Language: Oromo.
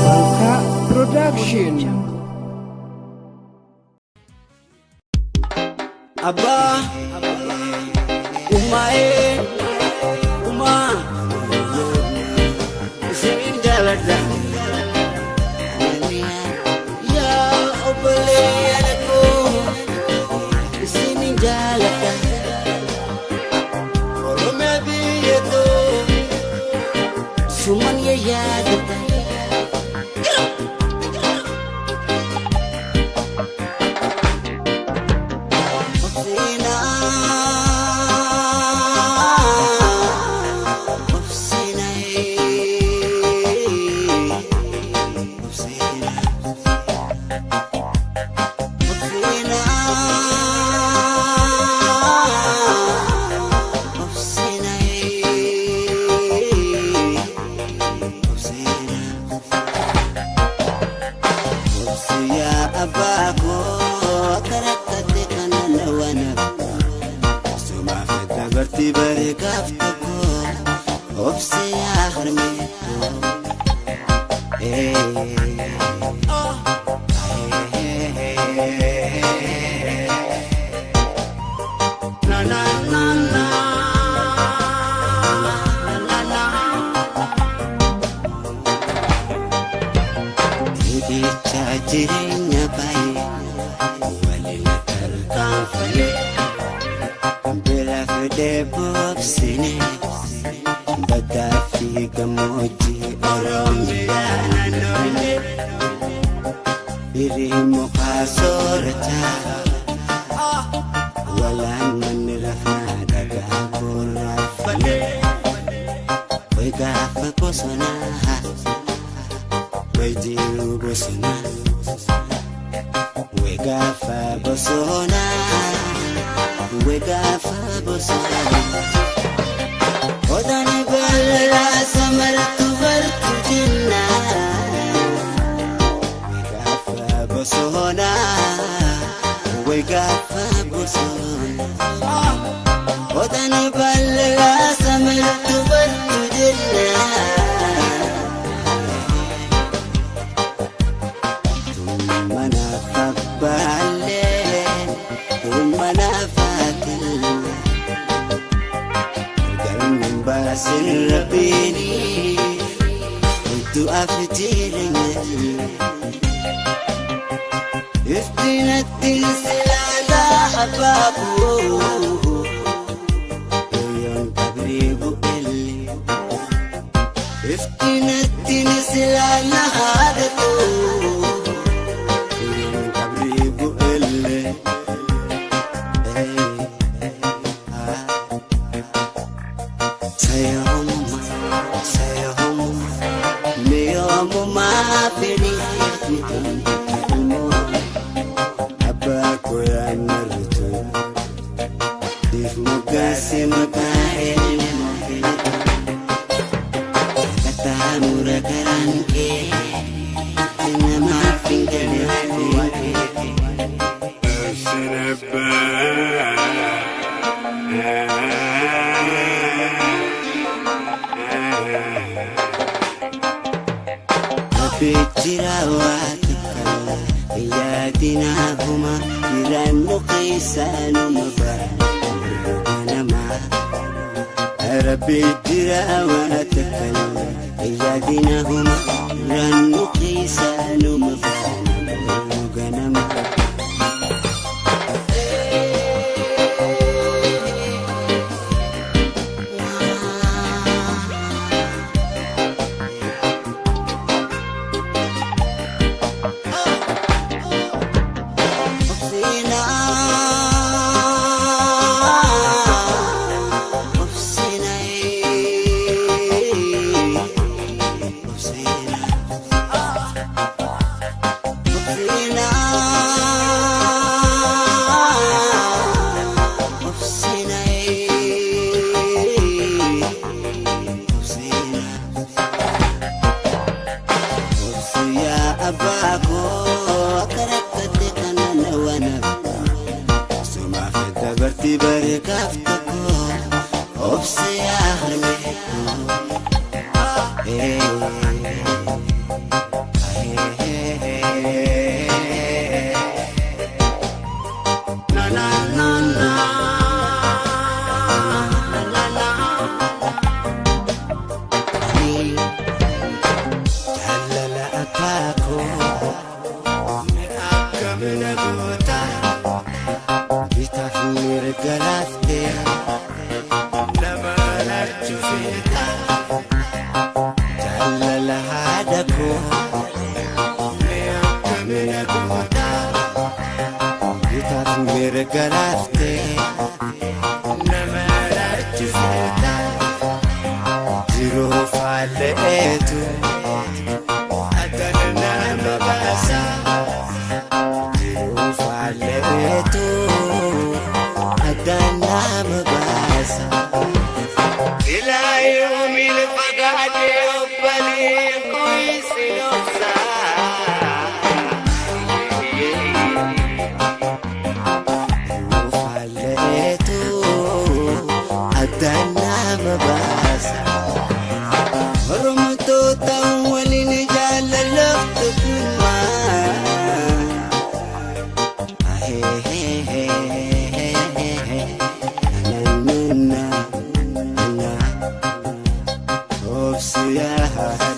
Malka Production. Abbaa Umaa'ee Umaa isinin jaaladha. Yaa obboleeyyan koo isinin jaaladha. Oromiyaa biyya too suman yaadadha. Barti bare gaaf tokko obsee yaa harmeeto. Na na na na na na. Riqicha jireenya baay'ee waliin tarkaanfamee. Bira fidee boobsine baddaa fi gammoojjii Oromiyaa naannoone. Firii mukaa soorataa walaan manni rafnaa dhagaa gurraafame. Wayi gaafa bosonaa wayi jiru bosonaa wayi gaafa bosonaa. We gaafa bosonaa. Odaan bal'aa samartu bartu jenna. We gaafa bosonaa. We gaafa bosonaa. Odaan bal'aa samartu bartu jenna. Tumana fabbaalee tumana baasin rabbiini du'aaf jireenya iftiinatti silaalaa abaaboo yoon qabrii bu'elle iftiinatti silaalaa haadhatoo yoon qabrii bu'elle. Rabbi jira waa takkala yaadinahuma rannu keessanuma baana ganama. Obsina. feeta jaalala haadha koo mee akkamina goota bitaaf mirga laaftee nama raachifeeta jiruu faalleetu addana nama baasa jiruu faalleetu addana nama baasa. Ilaa yoomiin fagaatee obbolee kuisi obsaa. Ufaletu addana baasa. Oromtoota waliin jaalaloftu kumaa. Obsiyaa.